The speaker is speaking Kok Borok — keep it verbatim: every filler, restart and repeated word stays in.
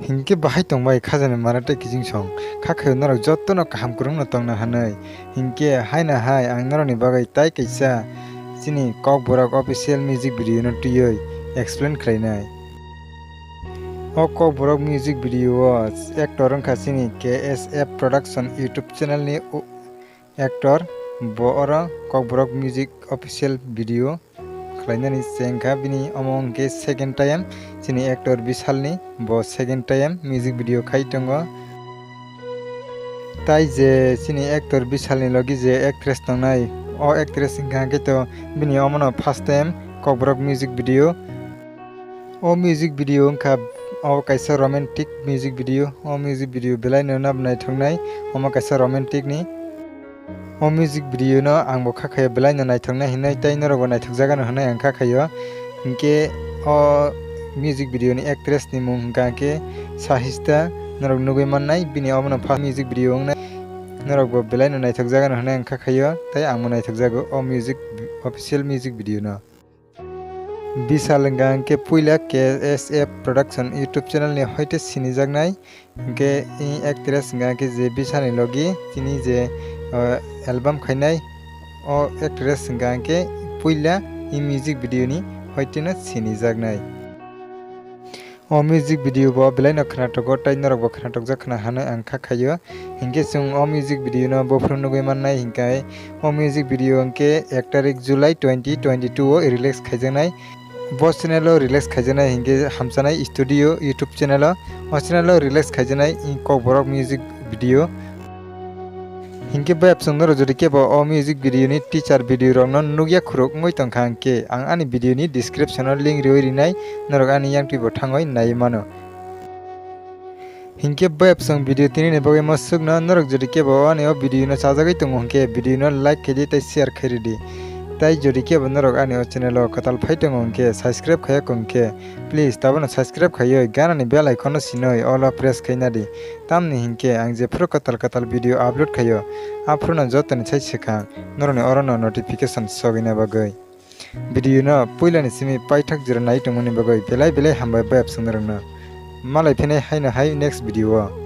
Hinkhe bahai tongbai khajani mara tei kiching song, kha khaio norok jotono kaham kwrwngno tongna hwnwi. Hinkhe haino hai ang norokni bagwi tai kaisa chini Kokborok official music video no twiwi explain khlainai. O Kokborok music video o actor wngkha chini K S F Production YouTube channel ni o-, actor, bo oro Kokborok music official video khlainani chengkha bini, omo hwnkhe second time chini actor Bishalni bo second time music video khai tongo. Tai je chini actor Bishalni logi je actress tongnai, o actress hwnkha hwnkhe to bini omono first time Kokborok music video. O music video wngkha, o kaisa romantic music video. O music video belai no nab naithoknai, omo kaisa romantic ni. O music video no ang bo kha khaio belai no naithoknai hinwi, tei norok bo naithok jagano hinwi ang kha khaio. Hinkhe o music video ni actress ni mung hwnkha khe Sahista, norok nugwi mannai, bini omono first music video wngnai. Norok bo belai no naithok jagano hinwi ang kha khaio, tei ang bo naithok jago o music, official music video no. Bishal hwnkha hwnkhe puila K S F Production YouTube channel ni hoite sinijaknai, hwnkhe i actress hwnkha hwnkhe je Bishalni logi chini je, o, album khainai, o actress hwnkha hwnkhe puila i music video ni hoite no sinijaknai. O music video bo belai no khwnathokgo tei norok bo khwnathokjak khwna hinwi ang kha khaio. Hinkhe chwng o music video no buphuru nugwi mannai hinkhe o music video hinkhe ek tarik July twenty twenty-two o release khaijaknai. Bo channel o release khaijaknai hinkhe Hamchanai Studio YouTube channel o. O channel o release khaijaknai i Kokborok music video. Hinkhe bayapsong norok jodi kebo o music video ni teaser video rokno nukya khurok wngwi tongkha hinkhe ang ani video ni description o link riwi rinai, norok ani yang twibo thangwi naiwi mano. Hinkhe bayapsong video tini ni bagwi mwswkno, norok jodi kebo ani o video no chajagwi tongo hinkhe video no like khaidi tei share khairidi. Tai jodi kebo norok ani o channel o kwtal phai tongo hinkhe subscribe khaiya kho hinkhe please tabono subscribe khaiwi ganani bell icon no sinoi all o press khaina di. Tamni hinkhe ang jephuru kwtal kwtal video upload khaio, aphuru no jotoni sai swkang norokni orono notification sogwina bagwi. Video no puilani simi paithak jora nai tongmani bagwi belai belai hambai bayapsong norokno. Malai phinai haino hai next video o.